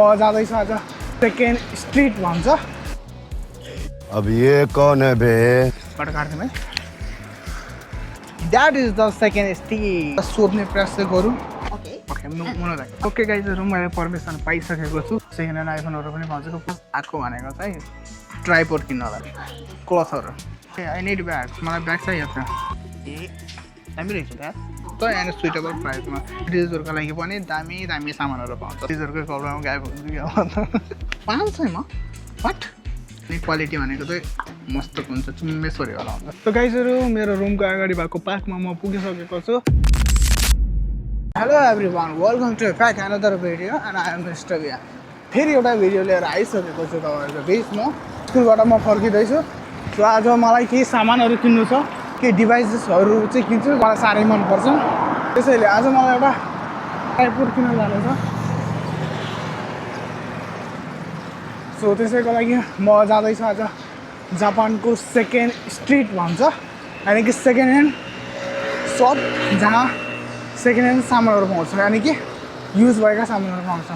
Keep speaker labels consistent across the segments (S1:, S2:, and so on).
S1: जाँदैछ आज second street भन्छ।
S2: अब ये कौन है बे?
S1: काट्दिउँ है। That is the second street. सोध्ने प्रयास चाहिँ गरौँ। ओके गाइजहरू, मैले पर्मिसन पाइसकेको छु। सेकेन्ड ह्यान्ड आइफोनहरू पनि पाउँछ। आएको भनेको चाहिँ ट्राइपोड किन्नलाई क्लथहरू। I need bag. मलाई ब्याग चाहियो त। दामी रहेछ ब्याग त। एन्ड सुइटेबल प्राइसमा टिचर्सहरूको लागि पनि दामी दामी सामानहरू पाउँछ। टिचर्सकै कपडामा गएको हुन्छ कि अब 500 वाट। अनि क्वालिटी भनेको चाहिँ मस्तको हुन्छ, चुम्मेश्वरी वाला हुन्छ। त गाइजहरू, मेरो रुमको अगाडि भएको पार्कमा म पुगिसकेको छु। Hello everyone, welcome to back another video and I am mister बिया। फेरि एउटा भिडियो लिएर आइसकेको छु तपाईँहरूको बिचमा। स्कुलबाट म फर्किँदैछु। सो आज मलाई केही सामानहरू किन्नु छ, केही डिभाइसेसहरू चाहिँ किन्छु। मलाई साह्रै मनपर्छ, त्यसैले आज मलाई एउटा ट्राइपोड किन्न जानु छ। सो त्यसैको लागि म जाँदैछु आज जापानको सेकेन्ड स्ट्रिट भन्छ, यानि कि सेकेन्ड ह्यान्ड सप, जहाँ सेकेन्ड ह्यान्ड सामानहरू पाउँछ, यानि कि युज भएका सामानहरू पाउँछ।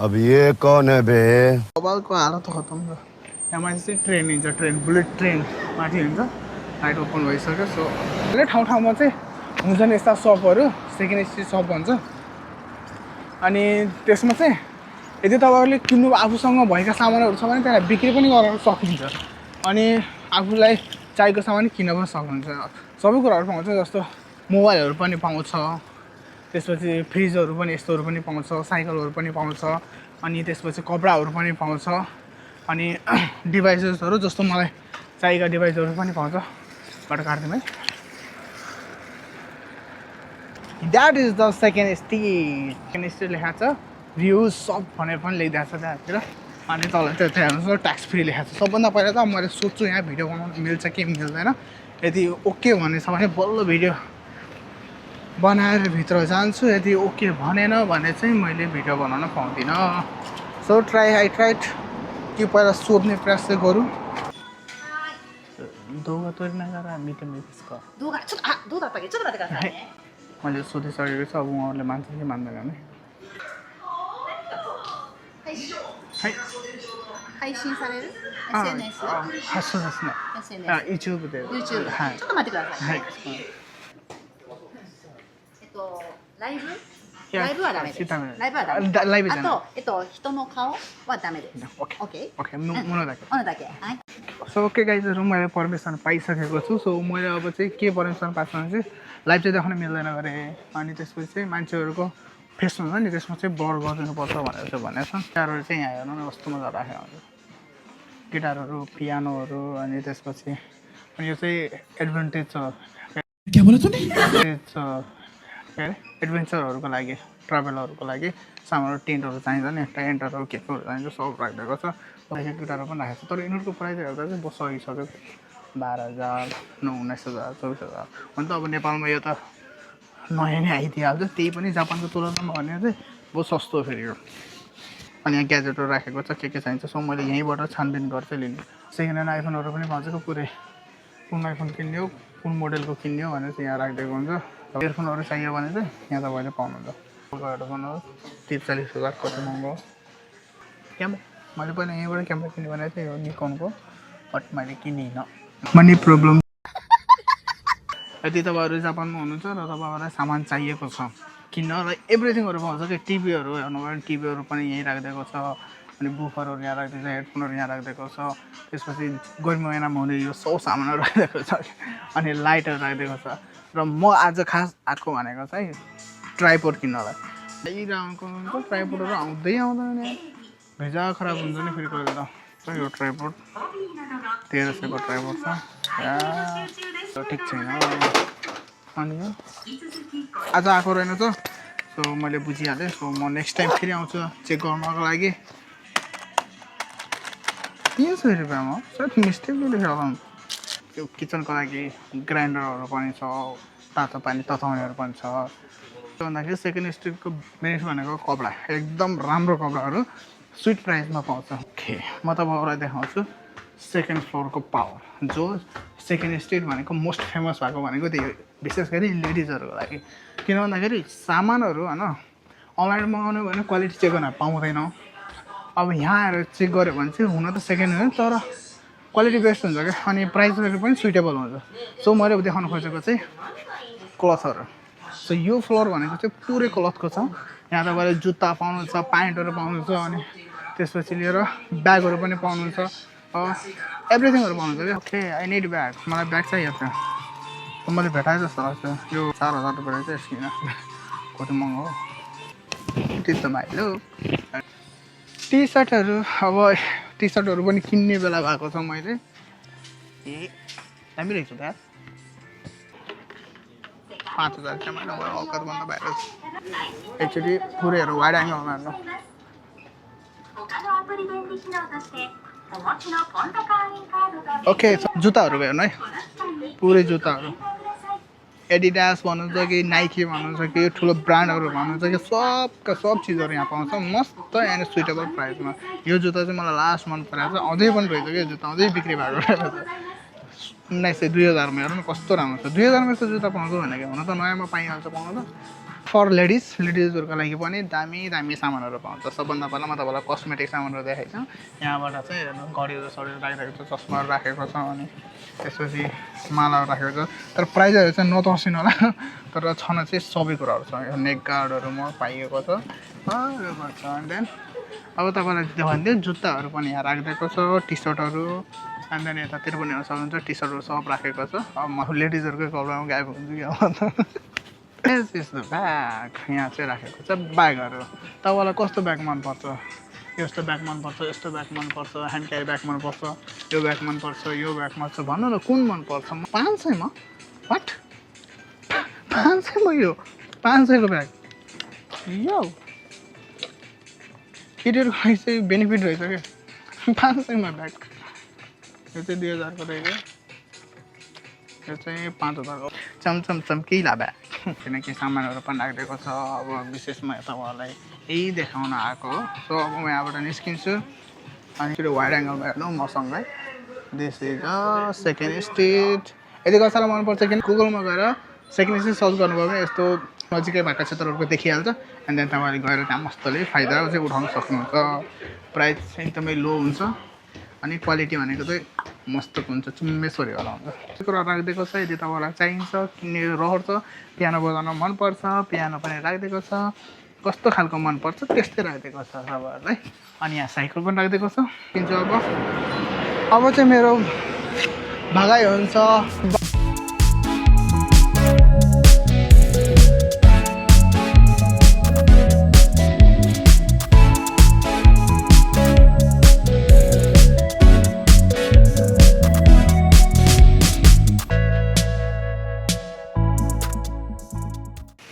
S2: अब ये कौन है बे?
S1: मोबाइलको हालत खतम छ। यहाँ माथि चाहिँ ट्रेन हिँड्छ, बुलेट ट्रेन माथि हिँड्छ। लाइट ओपन भइसक्यो। सो धेरै ठाउँ ठाउँमा चाहिँ हुन्छन् यस्ता सपहरू, सेकेन्ड स्ट्रिट सप भन्छ। अनि त्यसमा चाहिँ यदि तपाईँहरूले किन्नु आफूसँग भएका सामानहरू छ भने त्यसलाई बिक्री पनि गर्न सकिन्छ। अनि आफूलाई चाहिएको सामान किन्न पनि सक्नुहुन्छ। सबै कुराहरू पाउँछ, जस्तो मोबाइलहरू पनि पाउँछ, त्यसपछि फ्रिजहरू पनि यस्तोहरू पनि पाउँछ, साइकलहरू पनि पाउँछ, अनि त्यसपछि कपडाहरू पनि पाउँछ, अनि डिभाइसेसहरू जस्तो मलाई चाहिएका डिभाइसहरू पनि पाउँछ। काट्दिउँ है। That is the second street. Second street लेखाएको छ, भ्युज सप भनेर पनि लेखिदिएको छ त्यहाँतिर। अनि तल त्यो हेर्नुहोस्, ट्याक्स फ्री लेखाएको छ। सबभन्दा पहिला त मैले सोध्छु यहाँ भिडियो बनाउनु मिल्छ कि मिल्दैन। यदि ओके भनेछ भने बल्ल भिडियो बनाएर भित्र जान्छु। यदि ओके भनेन भने चाहिँ मैले भिडियो बनाउन पाउँदिनँ। सो आई ट्राइड कि पहिला सोध्ने प्रयास चाहिँ गरौँ। मैले सोधिसकेको छु, अब उहाँहरूले मान्छ कि मान्दैन नै।
S3: 配信される SNS
S1: そうですね。
S3: SNS
S1: YouTube で。
S3: YouTube
S1: はい。
S3: ちょっと待ってください、
S1: はい。
S3: ライブ
S1: いや
S3: ライブはダメです。
S1: ダメ
S3: ライブはダメ。
S1: ライブじゃない。
S3: あと人の顔はダメです。
S1: OK。
S3: OK
S1: OK。物だけ。
S3: ものだけ。はい。
S1: so okay गाइजहरू, मैले पर्मिसन पाइसकेको छु। सो मैले अब चाहिँ के पर्मिसन पाएको भने चाहिँ लाइभ चाहिँ देखाउन मिल्दैन गरे। अनि त्यसपछि चाहिँ मान्छेहरूको फेस हुन्छ नि, त्यसमा चाहिँ ब्लर गरिदिनुपर्छ भनेर चाहिँ भनेको छ। गिटारहरू चाहिँ यहाँ हेर्नु न कस्तो मजा राखेको हुन्छ। गिटारहरू, पियानोहरू, अनि त्यसपछि अनि यो चाहिँ एडभान्टेज छ। एडभेन्चरहरूको लागि, ट्राभलहरूको लागि सामानहरू, टेन्टहरू चाहिन्छ नि, टेन्टहरू के केहरू चाहिन्छ, सब राखिदिएको छ। गिटारहरू पनि राखेको छ। तर यिनीहरूको प्राइस हेर्दा चाहिँ सकिसक्यो। 12,000, 19,000, 24,000। अन्त अब नेपालमा यो त नयाँ नै आइदिइहाल्छ। त्यही पनि जापानको तुलनामा भने चाहिँ बहुत सस्तो फेरि हो। अनि यहाँ ग्याजेटहरू राखेको छ, के चाहिन्छ। सो मैले यहीँबाट छानबिन गर्छु लिने। सेकेन्ड ह्यान्ड आइफोनहरू पनि पाउँछ। पुरै कुन आइफोन किन्ने हो, कुन मोडलको किन्ने हो भनेर चाहिँ यहाँ राखिदिएको हुन्छ। इयरफोनहरू चाहियो भने चाहिँ यहाँ तपाईँले पाउनुहुन्छ। हेडफोनहरू 43,000 कति महँगो हो। क्यामेरा मैले पहिला यहीँबाट क्यामेरा किन्ने भने चाहिँ यो निकोनको, बट मैले किनिनँ। Money problem. यदि तपाईँहरू जापानमा हुनुहुन्छ र तपाईँहरूलाई सामान चाहिएको छ किन्न, र एभ्रिथिङहरू पाउँछ कि टिभीहरू हेर्नु भयो भने टिभीहरू पनि यहीँ राखिदिएको छ। अनि बुफरहरू यहाँ राखिदिएको छ, हेडफोनहरू यहाँ राखिदिएको छ। त्यसपछि गर्मी महिनामा हुने यो सब सामानहरू राखिदिएको छ। अनि लाइटहरू राखिदिएको छ। र म आज खास आएको भनेको चाहिँ ट्राइपोड किन्नलाई। यहीँको ट्राइपोडहरू आउँदै आउँदैन नि, भेजा खराब हुन्छ नि फेरि कहिले त। यो ट्राइपोड 1300को ट्राइपोड छ। ठिक छैन। अनि आज आएको रहेन त। सो मैले बुझिहालेँ। सो म नेक्स्ट टाइम फेरि आउँछु चेक गर्नको लागि। 300 रुपियाँमा सायद मिस्टेकले लेखेको छ। त्यो किचनको लागि ग्राइन्डरहरू पनि छ, तातो पानी तताउनेहरू पनि छ। त्यो भन्दाखेरि सेकेन्ड स्ट्रिटको बेनिफिट भनेको कपडा, एकदम राम्रो कपडाहरू स्विट प्राइसमा पाउँछ। ओके, म तपाईँहरूलाई देखाउँछु सेकेन्ड फ्लोरको पावर। जो सेकेन्ड स्ट्रिट भनेको मोस्ट फेमस भएको भनेको त्यही, विशेष गरी लेडिजहरूको लागि। किन भन्दाखेरि सामानहरू होइन अनलाइन मगाउने भने क्वालिटी चेक गर्न पाउँदैनौँ अब यहाँ आएर चेक गऱ्यो भने चाहिँ हुन त सेकेन्ड हो तर क्वालिटी बेस्ट हुन्छ क्या अनि प्राइसहरू पनि सुइटेबल हुन्छ सो मैले देखाउन खोजेको चाहिँ क्लथहरू सो यो फ्लोर भनेको चाहिँ पुरै क्लथको छ यहाँ तपाईँले जुत्ता पाउनुहुन्छ प्यान्टहरू पाउनुहुन्छ अनि त्यसपछि लिएर ब्यागहरू पनि पाउनुहुन्छ एभ्रिथिङहरू पाउनुहुन्छ क्या ओके आई निड ब्याग मलाई ब्याग चाहिएको थियो मैले भेटाएँ जस्तो लाग्छ यो 4000 रुपियाँ चाहिँ किन कति महँगो हो त्यस्तो माइलो टी सर्टहरू अब टी सर्टहरू पनि किन्ने बेला भएको छ मैले ए दामी रहेछ ब्याग 5000 चाहिँ मैले औकातभन्दा बाहिर एक्चुअली पुरैहरू वाइड एङ्गलमा हेर्नु ओके जुत्ताहरू हेर्नु है पुरै जुत्ताहरू एडिडास भन्नुहुन्छ कि नाइकी भन्नुहुन्छ कि ठुलो ब्रान्डहरू भन्नुहुन्छ कि सबका सब चिजहरू यहाँ पाउँछ मस्त एन्ड सुइटेबल प्राइसमा यो जुत्ता चाहिँ मलाई लास्ट मन परेको छ अझै पनि रहेछ कि जुत्ता अझै बिक्री भएको रहेछ 1900-2000 मा हेर्नु न कस्तो राम्रो छ 2000 मा यस्तो जुत्ता पाउँछ भनेको हुन त नयाँमा पाइहाल्छ पाउनु त फर लेडिजहरूको लागि पनि दामी दामी सामानहरू पाउँछ सबभन्दा पहिला म तपाईँलाई कस्मेटिक सामानहरू देखाइन्छ यहाँबाट चाहिँ हेर्नु घडीहरू सडीहरू राखिरहेको छ चस्माहरू राखेको छ अनि त्यसपछि मालाहरू राखेको छ तर प्राइजहरू चाहिँ नतर्सिनु होला तर छन चाहिँ सबै कुराहरू छ नेक गार्डहरू म पाइएको छ एन्ड देन अब तपाईँलाई देखाउँदै जुत्ताहरू पनि यहाँ राखिदिएको छ टी सर्टहरू एन्ड देन यतातिर पनि हेर्न सक्नुहुन्छ टी सर्टहरू सब राखेको छ अब म लेडिजहरूकै कपडामा गायब हुन्छु कि अब यस्तो ब्याग यहाँ चाहिँ राखेको छ ब्यागहरू तपाईँलाई कस्तो ब्याग मनपर्छ यस्तो ब्याग मनपर्छ यस्तो ब्याग मनपर्छ ह्यान्ड क्यारी ब्याग मनपर्छ यो ब्याग मनपर्छ यो ब्याग मनपर्छ भन्नु न कुन मनपर्छ 500 मा वाट 500 मा यो 500 को ब्याग यो केटीहरूको लागि चाहिँ बेनिफिट रहेछ क्या 500 मा ब्याग यो चाहिँ 2000 को रहेछ यो चाहिँ 5000 को चमचम चम्किला ब्याग किनकि सामानहरू पनि राखिदिएको छ अब विशेष म तपाईँहरूलाई यही देखाउन आएको हो सो अब म यहाँबाट निस्किन्छु अनि फेरि वाइड एङ्गलमा हेर्नु मसँगै दिस इज सेकेन्ड स्ट्रिट यदि कसैलाई मनपर्छ कि गुगलमा गएर सेकेन्ड स्ट्रिट सर्च गर्नुभयो भने यस्तो नजिकै भएका क्षेत्रहरूको देखिहाल्छ एन्ड देन तपाईँले गएर त्यहाँ मस्तले फाइदा चाहिँ उठाउन सक्नुहुन्छ प्राइस एकदमै लो हुन्छ अनि क्वालिटी भनेको चाहिँ मस्तको हुन्छ चुम्मेश्वरीवाला हुन्छ त्यो कुरा राखिदिएको छ यदि तपाईँलाई चाहिन्छ किन्ने रहर छ पियानो बजाउन मनपर्छ पियानो पनि राखिदिएको छ कस्तो खालको मनपर्छ त्यस्तै राखिदिएको छ तपाईँहरूलाई अनि यहाँ साइकल पनि राखिदिएको छ किन्छु अब चाहिँ मेरो भगाइ हुन्छ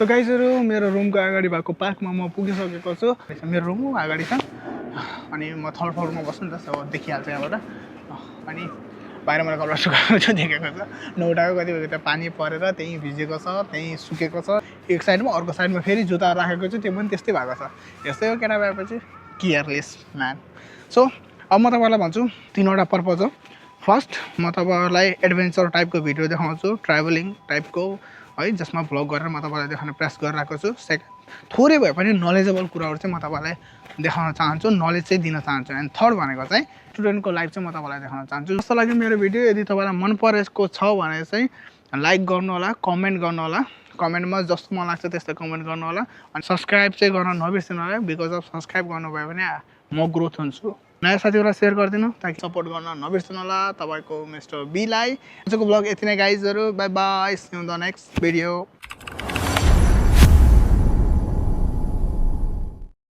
S1: तो गाइजहरू मेरो रुमको अगाडि भएको पार्कमा म पुगिसकेको छु मेरो रुम अगाडि छ अनि म थर्ड फ्लोरमा बस्छु नि त अब देखिहाल्छ यहाँबाट अनि बाहिर मैले कपडा सुकाएको छु देखेको छ नौटाको कति त्यहाँ पानी परेर त्यहीँ भिजेको छ त्यहीँ सुकेको छ एक साइडमा अर्को साइडमा फेरि जुत्ता राखेको छु त्यो पनि त्यस्तै भएको छ यस्तै हो केटा भएपछि केयरलेस म्यान सो अब म तपाईँलाई भन्छु 3वटा पर्पज हो फर्स्ट म तपाईँहरूलाई एडभेन्चर टाइपको भिडियो देखाउँछु ट्राभलिङ टाइपको है जसमा भ्लग गरेर म तपाईँलाई देखाउने प्रयास गरिरहेको छु सेकेन्ड थोरै भए पनि नलेजेबल कुराहरू चाहिँ म तपाईँलाई देखाउन चाहन्छु नलेज चाहिँ दिन चाहन्छु एन्ड थर्ड भनेको चाहिँ स्टुडेन्टको लाइफ चाहिँ म तपाईँलाई देखाउन चाहन्छु जस्तो लाग्यो मेरो भिडियो यदि तपाईँलाई मन परेको छ भने चाहिँ लाइक गर्नु होला कमेन्ट गर्नु होला कमेन्टमा जस्तो मन लाग्छ त्यस्तै कमेन्ट गर्नु होला अनि सब्सक्राइब चाहिँ गर्न नबिर्सिनु होला बिकज अफ सब्सक्राइब गर्नुभयो भने म ग्रोथ हुन्छु नयाँ साथीहरूलाई सेयर गरिदिनु ताकि सपोर्ट गर्न नबिर्सिनु होला तपाईँको मिस्टर बीलाई आजको ब्लग यति नै गाइजहरू bye bye see you in the next video